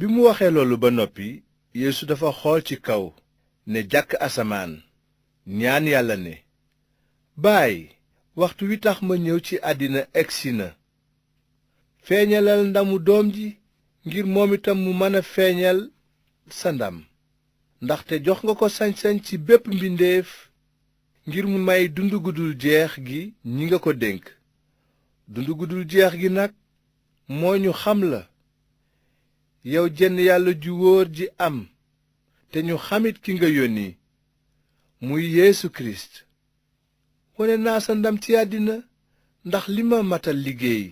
bi mu waxee loolu ba noppi Yeesu dafa xool ci kaw ne jàkk asamaan ñaan yàlla ne, Baay, waxtu wi tax ma ñëw ci àddina egsi na. feeñalal ndamu doom ji ngir moom itam mu mën a feeñal sa ndam, ndaxte jox nga ko sañ-sañ ci bépp mbindeef ngir mu may dund gu dul jeex gi ñi nga ko dénk. dund gu dul jeex gi nag moo ñu xam la, yow jenn yàlla ju wóor ji am, te ñu xamit ki nga yónni muy Yeesu Kirist. wone naa sa ndam ci àddina ndax li ma matal liggéey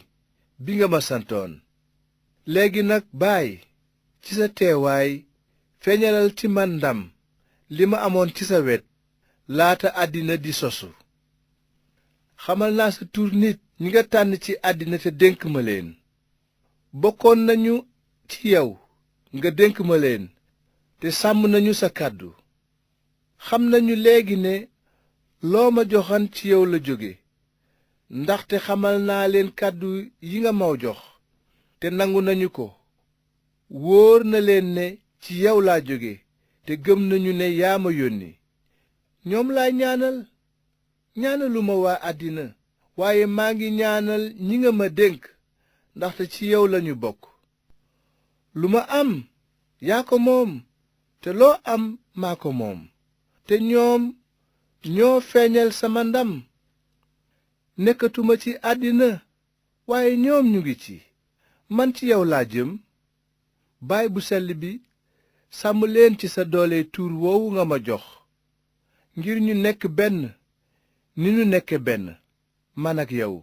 bi nga ma santoon. léegi nag Baay, ci sa teewaay feeñalal ci man ndam li ma amoon ci sa wet laata àddina di sosu. xamal naa sa tur nit ñi nga tànn ci àddina te dénk ma leen. bokkoon nañu ci yow nga dénk ma leen te sàmm nañu sa kàddu. xam nañu léegi ne loo ma joxan ci yow la jóge, ndaxte xamal naa leen kàddu yi nga ma jox te nangu nañu ko. wóor na leen ne ci yow laa jóge te gëm nañu ne yaa ma yónni. ñoom laay ñaanal, ñaanaluma waa àddina, waaye maa ngi ñaanal ñi nga ma dénk, ndaxte ci yow lañu bokk. lu ma am yaa ko moom, te loo am maa ko moom, te ñoom ñoo feeñal sama ndam. nekkatuma ci àddina, waaye ñoom ñu ngi ci. man ci yow laa jëm. Baay bu sell bi, sàmm leen ci sa doole tuur woowu nga ma jox, ngir ñu nekk benn ni ñu nekke benn, man ak yow.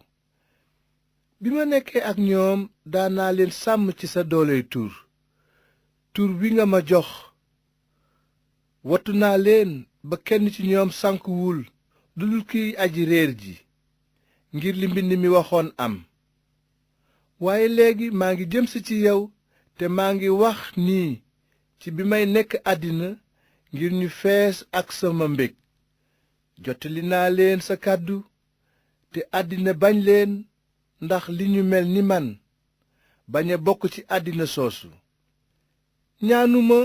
bi ma nekkee ak ñoom daanaa leen sàmm ci sa doole tur wi nga ma jox. wattu naa leen ba kenn ci ñoom sànkuwul lu dul kiy aji réer ji, ngir li mbind mi waxoon am. waaye léegi maa ngi jëm si ci yow, te maa ngi wax nii ci bi may nekk àddina ngir ñu fees ak sama mbég. jottali naa leen sa kàddu, te àddina bañ leen ndax li ñu mel ni man, bañ a bokk ci àddina soosu. ñaanuma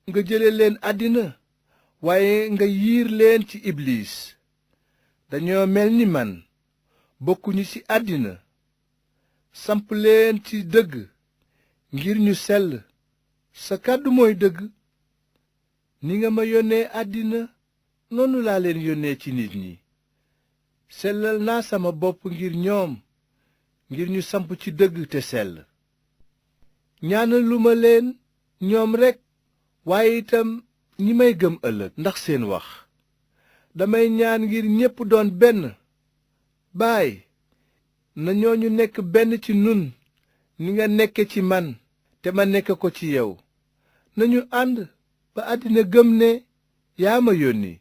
nga jële leen àddina, waaye nga yiir leen ci ibliis. dañoo mel ni man, bokkuñu ci àddina. samp leen ci dëgg ngir ñu sell. sa kàddu mooy dëgg. ni nga ma yónnee àddina, noonu laa leen yónnee ci nit ñi. sellal naa sama bopp ngir ñoom, ngir ñu samp ci dëgg te sell. ñaanaluma leen ñoom rekk, waaye itam ñi may gëm ëllëg ndax seen wax. damay ñaan ngir ñépp doon benn. Baay, na ñooñu nekk benn ci nun ni nga nekke ci man te ma nekk ko ci yow. nañu ànd ba àddina gëm ne yaa ma yónni.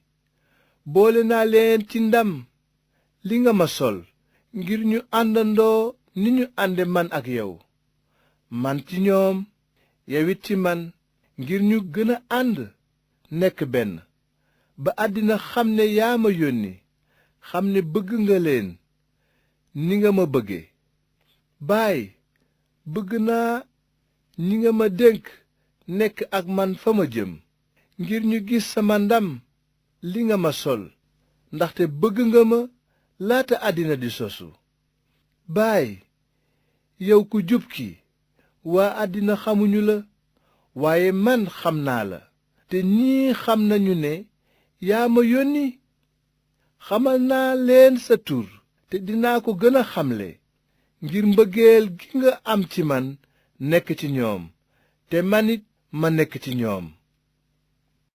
boole naa leen ci ndam li nga ma sol, ngir ñu àndandoo ni ñu ànde man ak yow. man ci ñoom, yow it ci man, ngir ñu gën a ànd nekk benn, ba àddina xam ne yaa ma yónni, xam ne bëgg nga leen ni nga ma bëgge. Baay, bëgg naa ñi nga ma dénk nekk ak man fa ma jëm, ngir ñu gis sama ndam li nga ma sol, ndaxte bëgg nga ma laata àddina di sosu. Baay, yow ku jub ki, waa àddina xamuñu la, waaye man xam naa la, te ñii xam nañu ne yaa ma yónni. xamal naa leen sa tur, te dinaa ko gën a xamle, ngir mbëggeel gi nga am ci man nekk ci ñoom, te man it ma nekk ci ñoom.